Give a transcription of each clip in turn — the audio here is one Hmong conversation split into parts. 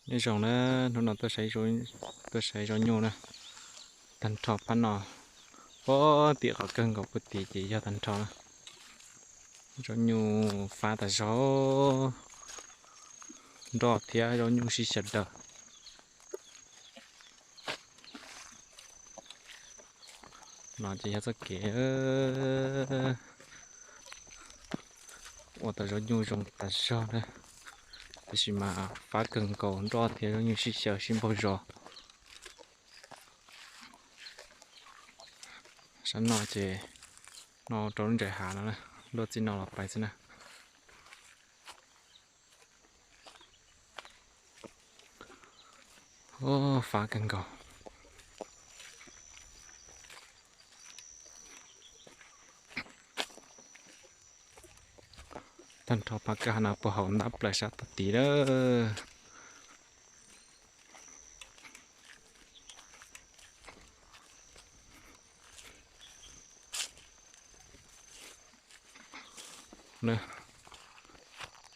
Nyob zoo na, hnub no tuaj saib, tuaj saib zaub nyuj na. Tag nrho phab no, puag tim qhov kawg nkaus puag tim ces yog tag nrho na. Zaub nyuj fab tas zog, nroj thiab zaub nyuj sib xyaw daws. No ces yog txoj kev ua tau zaub nyuj zoo tas zog na, tiam sis mas fab kawg nkaus, nroj thiab zaub nyuj sib xyaw sib npaug zos. Sab no ces no rau lub ntsais hav no, luaj txij no los pais xwb na. Fab kawg nkaus. Tag nrho phab kwj ha no puag hauv ntab plaws sab tod tid lawm.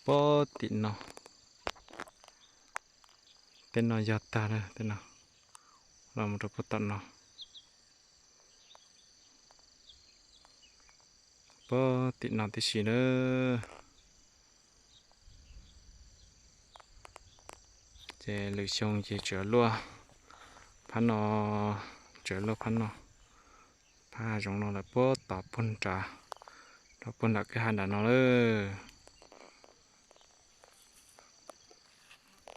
Puag tim no, tej no yog tag na, tej no los mus rau puag tom no. Puag tim no tib si na. Ces lwm xyoo ces tseem luaj phab no, tseem luaj phab no, phab hav zoov no lawm puag tod puag nrad, rau puag nram kwj ha nram no lawm.